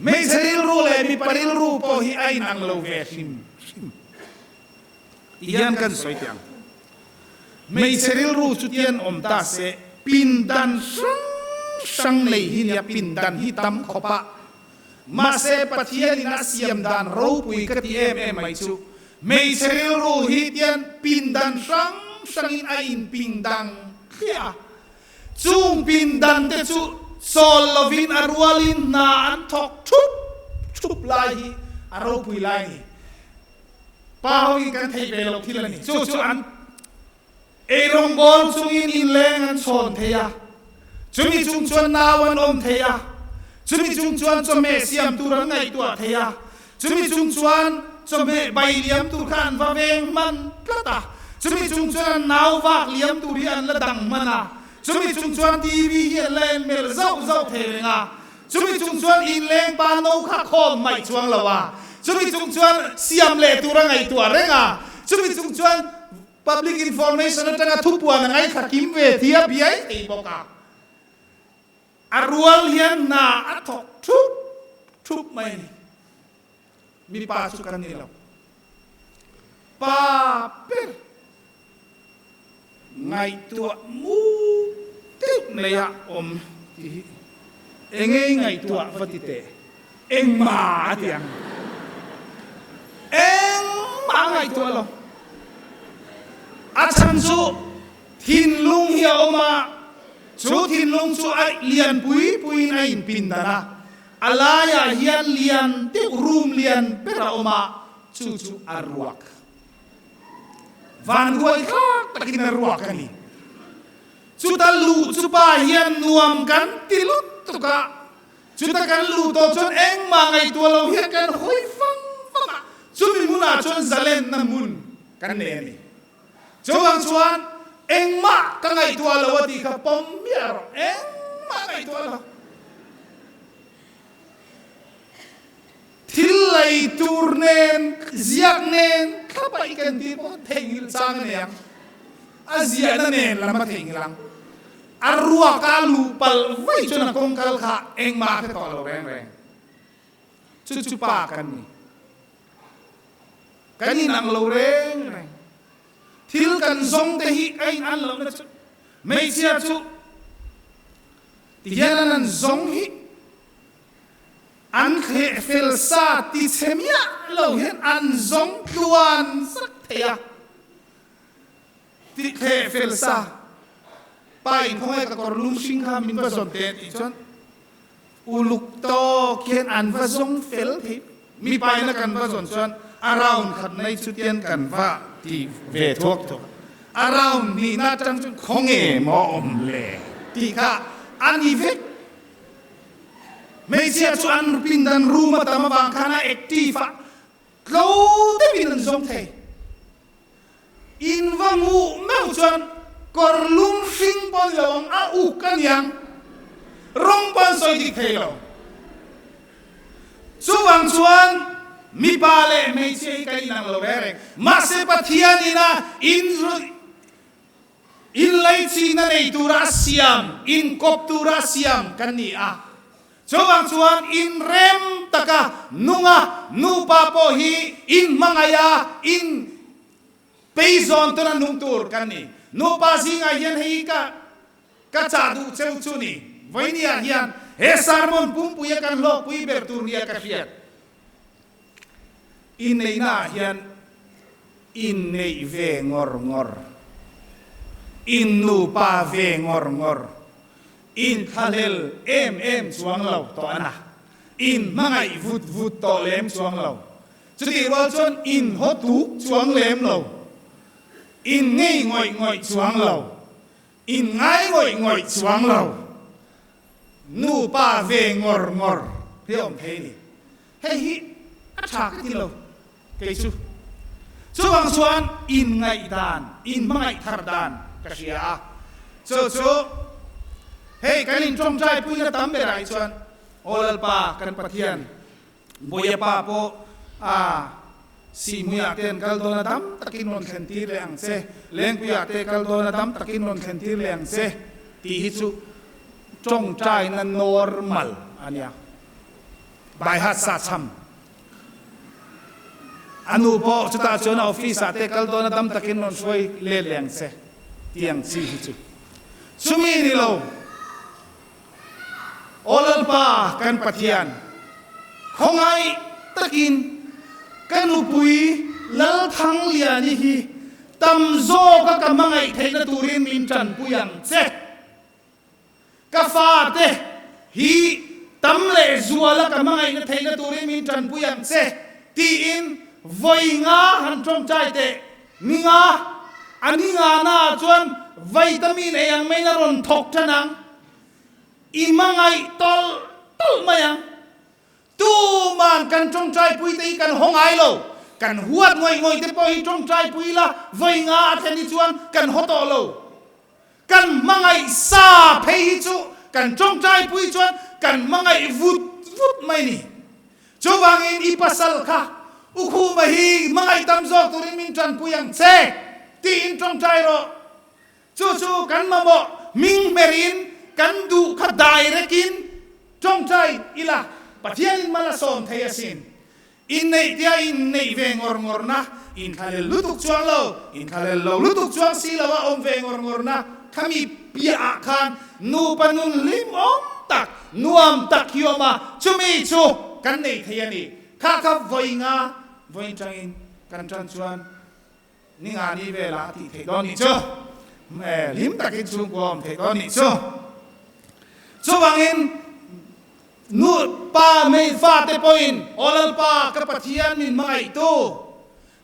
hmeichhe rilru leh mipa rilru pawh hi a inang lo ve hrim hrim. Ti hian kan sawi teh ang. Hmeichhe rilru chu tian awm ta se, pindan hrang hrang nei hi nia, pindan hi tam khawp a. Mahse, Pathianin a siam dan ropui ka ti em em mai chu, hmeichhe rilru hi tian pindan hrang hrangin a inpingdang thliah a. Chung pindan te chu chawl lovin a rualin hna an thawk thup thup lai hi a ropui lai a ni. Pa hoin kan theih ve loh thil a ni. Chu chu an eirawngbawl chungin inleng an chhawn thei a, chumi chung chuan nau an awm thei a, chumi chung chuan chawhmeh siam tur an ngaihtuah thei a, chumi chung chuan chawhmeh bai liam tur kha an va veng hman tlat a, chumi chung chuan an nau vak liam tur hi an la dang hman a, chumi chung chuan TV hi an la en melh zauh zauh thei reng a, Chumi chung chuan inleng pa no kha khawm mai chuang lo a, chumi chung chuan siam leh tur a ngaihtuah reng a, chumi chung chuan public information atanga thupuan a ngaithla kim ve thia biai thei bawk a. A rual hian hna a thawk thup thup mai a ni. Mipa chu kan ni lo. Pa ber Ngaihtuah muk deuh nei a awm tih hi engei ngaihtuah va ti teh? Engmah a ti ang. Engmah a ngaihtuah lo. A chhan chu thinlung hi a awm a, chu thinlung chu a lian pui puiin a inpindan a, a laiah hian lian deuh room lian ber a awm a, chu chu a ruak. Van ruai tlak takin a ruak a ni. Chuta luh chu pa hian nuam kan ti lutuk a, chuta kan luh tawh chuan engmah ngaihtuah lo hian kan hawi fang fang a, chumi hmunah chuan zalenna hmun kan nei a ni. Chuvang chuan engmah ka ngaihtuah lo a tih kha pawm miah rawh, engmah ngaihtuah lo. Thil lei tur nen, ziak nen thlapa i ken tir pawh theihnghilh chang a nei ang. A ziahna nen lam a theihnghilh ang. A ruak a luh palh vaih chuan a kawng kal kha engmah a hre tawh lo reng reng. Chu chu pa kan ni. Kan inang lo reng reng. Thil kan zawng te hi a in an lohna chu hmeichhia chu tihian an an zawng hi An thleh fel sa ti chhe miah lo hian an zawng tluan zak thei a, ti thleh fel sa. Pa in khawngaih ka kawr lum hring kha min va zawn teh tih chuan uluk tawk hian an va zawng fel thei. Mipa ina kan va zawn chuan a round khat mai chu tian kan va ti ve thuak thuak a, a round hnihna atang chuan khawnge maw awm le tih kha a ni vek. Hmeichhia chu an pindan room a tam avang khan a active a, tlo deuhin an zawng thei. In va hmuh meuh chuan kawr lum hring pawh ni lo ang, a uk a niang, rawng pawh an sawi dik thei lo. Chuvang chuan mipa leh hmeichhia hi kan inang lo reng reng. Mahse Pathian ina in Inleichina nei tura siam, inkawp tura siam kan ni a. Chuvang chuan inrem taka nunga nupa pawh hi inhmangaih a, in peizawn tuna nung tur kan ni. Nupa zingah hian hei ka ka chah duh cheu chu ni. Vawinia hian he sermon pumpuia kan hlawkpui ber tur nia ka hriat. Inneihnaah hian inneih ve ngawr ngawr, innupa ve ngawr ngawr, inthlahlel em em chuang lo tawh a na, inhmangaih vut vut tawh lem chuang lo, chutih rual chuan inhaw tuk chuang lem lo, inngei ngawih ngawih chuang lo, inngai ngawih ngawih chuang lo, nupa ve ngawr ngawr hi a awm thei a ni. Hei hi a tha ka ti lo kei chu. Chuvang chuan inngaih dan, inhmangaih thar dan ka hria a. Chu chu hei kan intawngtai puina tam berah hi chuan Aw Lalpa kan Pathian Bawiha pa pawh a Sihhmuiah te an kal dawn a dam takin rawn thlen tir leh ang che, Lengpuiah te kal dawn a dam takin rawn thlen tir leh ang che. tih hi chu tawngtaina normal a nia. Baihat sa chham. A nu pawh chutah chuan a office ah te kal dawn a dam takin rawn hruai let leh ang che tih ang chi hi chu chumi ni lo. Aw Lalpa kan Pathian, khawngaih takin ka nupui Lalthangliani hi tam zawka ka hmangaih theihna turin min tanpui ang che. Ka fate hi tam leh zuala ka hmangaihna theihna turin min tanpui ang che tiin vawi nga han tawngtai teh. Ni nga, a ni nga naah chuan vitamin ei ang maiin a rawn thawk tan ang. I hmangaih tawlh tawlh mai ang. Tuman kan tawngtaipui te hi kan haw ngai lo. Kan huat ngawih ngawih te pawh hi tawngtaipui la vawi nga a thlen hi chuan kan haw tawh lo. Kan hmangaih sa phei hi chu kan tawngtaipui chuan kan hmangaih vut vut mai ni. Chuvangin i pasal kha U Khuma hi hmangaih tam zawk turin min tanpui ang che tiin tawngtai rawh. Chu chu kan mamawh hming hmerin kan duh kha direct-in tawngtai ila Pathianin mal a sawm thei asin. Inneih tia inneih ve ngawr ngawrna, inthalel lutuk chuang lo, inthalel lo lutuk chuang si lo a awm ve ngawr ngawrna khami piah ah khan nupa nun hlim awm tak, nuam tak hi awm a, chumi chu kan nei thei a ni. Kha kha vawi nga vawiin tangin kan tan chuan ni nga ni velah a tih theih dawn nih chu. Hlim takin chhungkua awm theih dawn nih chu. Chuvangin nu pa hmei fate pawhin Aw Lalpa ka Pathian min hmangaihtu,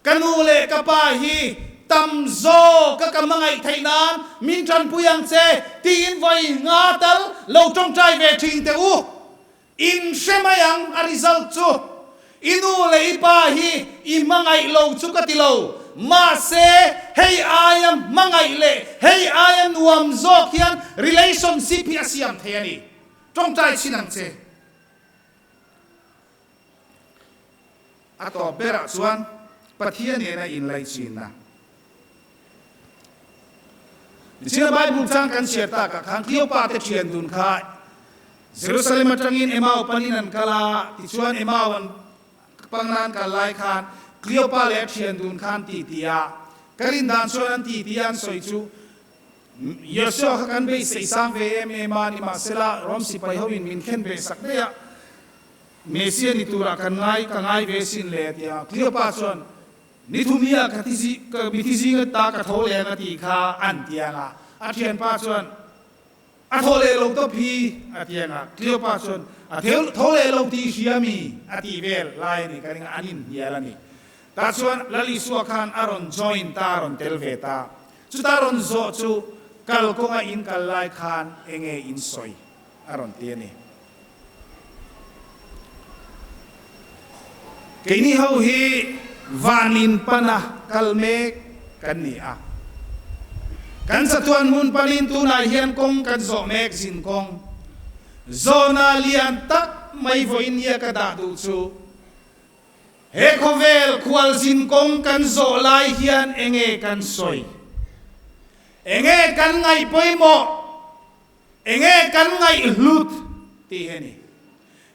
ka nu leh ka pa hi tam zawk ka ka hmangaih theih nan min tanpui ang che tiin vawi nga tal lo tawngtai ve thin teh u. In hre mai ang a result chu. I nu leh i pa hi i hmangaih lo chu ka ti lo. Mahse hei aia hmangaih leh hei aia nuam zawk hian relationship hi a siam thei a ni. Tawngtai chhin ang che. A tawp berah chuan Pathian nena inlaichinna. Nichina Bible chang kan chhiar takah khan Kleopa te thian dun kha Jerusalem atangin Emau panin an kal a, tichuan Emau an pangna an kal lai khan Kleopa leh a thian dun khan ti ti a, ka rin dan chuan an ti ti a an sawi chu Yosua kha kan beisei sang ve em em a, nimahsela Rom sipai hoin min khen ve sak daih a, Messia ni turah kan ngai ka ngai ve sin le a ti a, Kleopa chuan Ni thumia ka thi ka mithi zinga ta ka tho leng a tih kha an ti ang a. A thianpa chuan, A tho leh lo tawp hi a ti ang a. Cleopa chuan, A tho leh lo tih i hria mi? a tih vel lai a ni ka ring a, an inhnial a ni. Tah chuan Lal Isua khan a rawn join ta, a rawn tel ve ta. Chuta rawn zawh chu kalkawnga in kal lai khan enge in sawi? a rawn ti a ni. Keini ho hi van in pana kal mek kan ni a. Kan chatuan hmun panin tunah hian kawng kan zawh mek zin kawng. Zawhna lian tak mai vawiin nia ka dah duh chu he khawvel khualzin kawng kan zawh lai hian enge kan sawi? Enge kan ngaih pawimawh? Enge kan ngaihhlut tih hi a ni.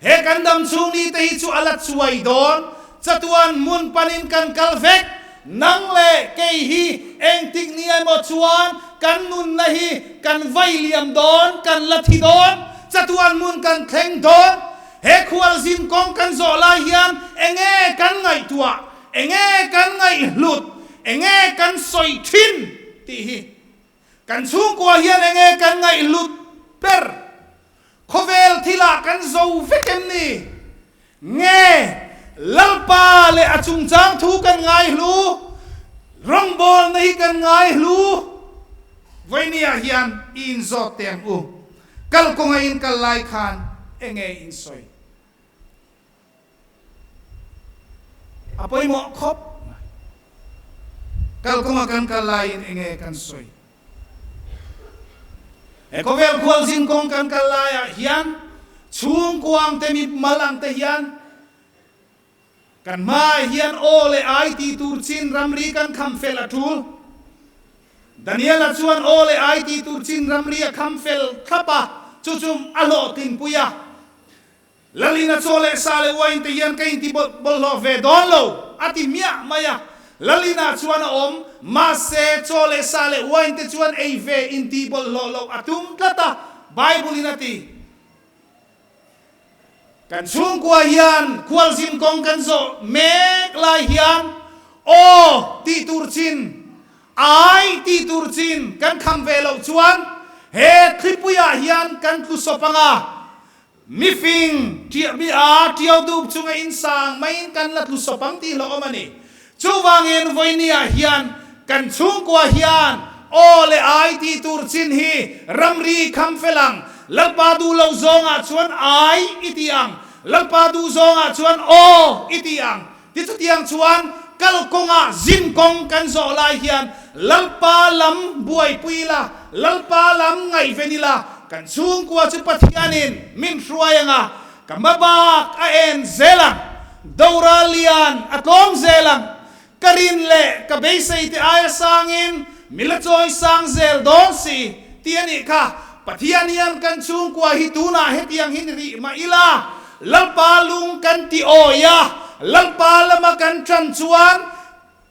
He kan dam chhung ni te hi chu a la chuai dawn, chatuan hmun panin kan kal vek. Nang leh kei hi engtik ni emaw chuan kan nunna hi kan vai liam dawn, kan la thi dawn, chatuan hmun kan thleng dawn. He khualzin kawng kan zawh lai hian enge kan ngaihtuah, enge kan ngaihhlut, enge kan sawi thin tih hi Kan chhungkua hian enge kan ngaihhlut ber? Khawvel thilah kan zo vek em ni? Nge Lalpa leh a chungchang thu kan ngaihlu? Rawngbawlna hi kan ngaihlu? Vawinia hian i inzawt teh ang u. Kalkawnga in kal lai khan enge in sawi? A pawimawh khawp mai. Kalkawnga kan kal laiin enge kan sawi? He khawvel khualzin kawng kan kal laiah hian chhungkuang te mi mal ang te hian kan hmaah hian aw leh ai ti tur chin ramri kan kham fel a tul. Daniela chuan aw leh ai tih tur chin ramri a kham fel thlap a, chu chu a hlawhtlinpui a. Lalina chaw leh sa leh uain te hian ka inti bawlhhlawh ve dawn lo, a ti miah mai a. Lalina chuan a awm, mahse chaw leh sa leh uain te chuan ei ve inti bawlhhlawh loh a tum tlat a, Bible in a ti. Kan chhungkua hian khualzin kawng kan zawh mek lai hian aw tih tur chin, ai tih tur chin kan kham ve loh chuan he thlipuiah hian kan tlu sawp ang a, mifing ṭiah mi a ṭiau dup chunga insang maiin kan la tlu sawp ang tih hlauhawm a ni. Chuvangin vawinia hian kan chhungkua hian aw leh ai tih tur chin hi ramri kham fel ang, Lalpa duh loh zawngah chuan ai i ti ang, Lalpa duh zawngah chuan aw i ti ang. Tichutiang chuan kal kawngah zin kawng kan zawh lai hian Lalpa lam buaipui ila, Lalpa lam ngaihven ila, kan chhungkua chu Pathianin min hruai ang a, Ka hmabak a en zel ang, Dora lian a tlawm zel ang, ka rin leh ka beisei te aia sangin mi la chawi sang zel dawn si tih a nih kha. Pathian hian kan chhungkua hi tunah hetiang hi ni rih mah ila, Lalpa lung kan ti awi a, Lalpa lama kan ṭan chuan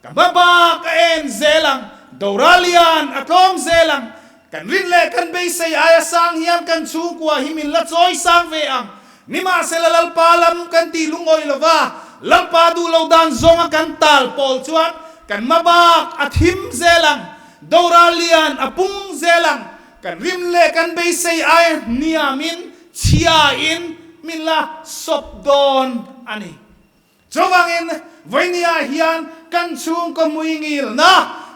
Ka hmabak a en zel ang, Dora lian a tlawm zel ang, kan rin leh kan beisei aia sang hian kan chhungkua hi min la chawi sang ve ang. Nimahsela Lalpa lam kan tih lungawi lova, Lalpa duh lo dan zawnga kan tal pawl chuan kan hmabak a thim zel ang, Dora lian a pung zel ang, kan rin leh kan beisei aia hniamin chhiain min la sawp dawn a ni. Chuvangin, vawinia hian kan chhungkaw hmuingilna,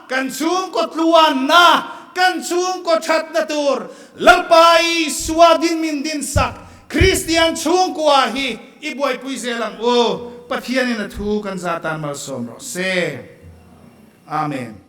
kan chhungkaw tluanna, kan chhungkaw thatna tur Lalpa Isua din min dinsak Kristian chhungkua hi i buaipui zel ang u. Pathianin a thu kan zah tan malsawm rawh se. Amen.